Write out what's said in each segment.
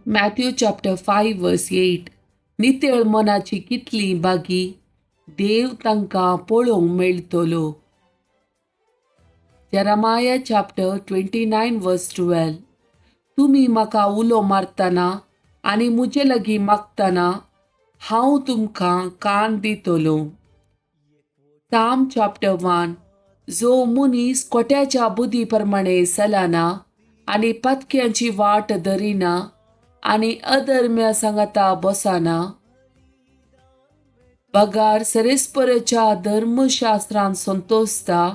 Matthew chapter 5 verse 8. नितळ मनाची कितली बागी देव तांकां पळोवंक मेळटलो. Jeremiah chapter 29 verse 12. तुमी म्हाका उलो मारतना आनी म्हजे लागीं मागतना हांव तुमकां कान दितलो. Psalm chapter 1. जो मनीस कोट्याच्या बुद्धी प्रमाणे चलना आनी पातक्यांची वाट धरिना आनी अधर्म्या सांगाता बसना, बगार सरेस्पराच्या धर्मशास्त्रान संतोषता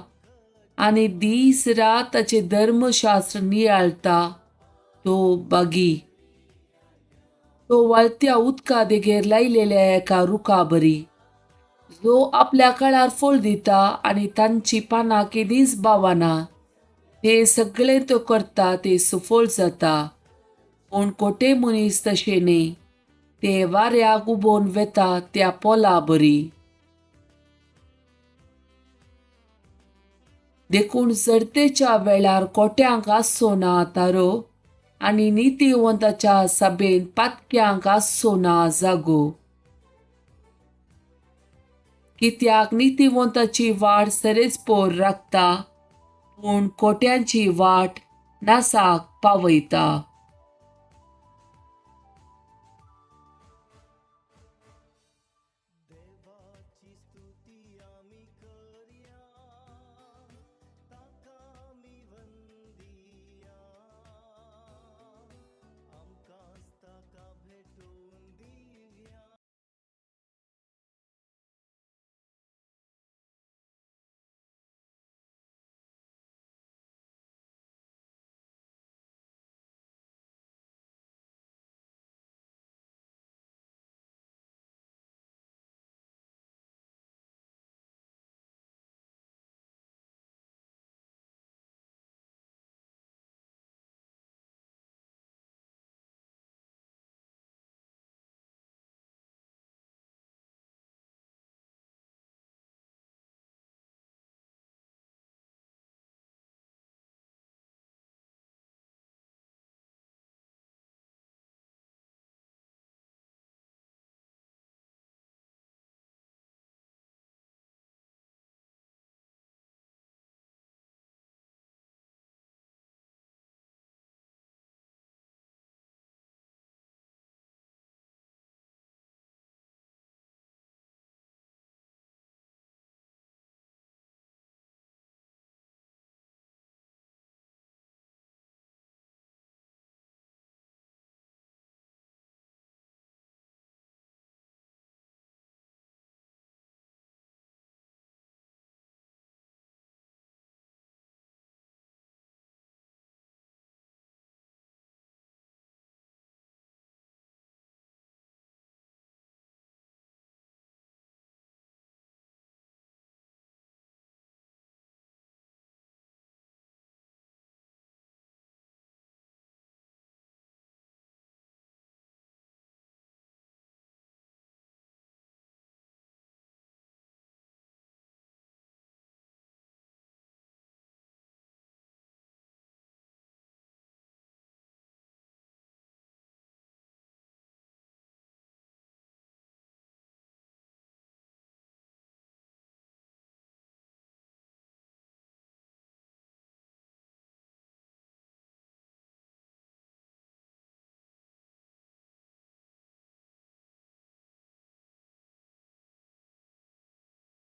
आनी दीस रात ताचें धर्मशास्त्र नियाळटा, तो बागी. तो व्हाळत्या उदका देगेर लायलेल्या एका रुखा बरी, जो आपल्या काळार फळ दिता आनी तांची पानां केदींच बावना. ते सगळें तो करता ते सुफळ जाता. पूण कोटे मनीस तशें न्ही, ते वाऱ्याक उबोवन वेता त्या पोला बरी. देखून जडतेच्या वेळार कोट्यांक आसचो ना तारो आनी नितीवंताच्या सभेन पातक्यांक आसचो ना जागो. कित्याक नितीवंताची वाट सरेस्पोर राखता, पूण कोट्यांची वाट नासाक पावयता.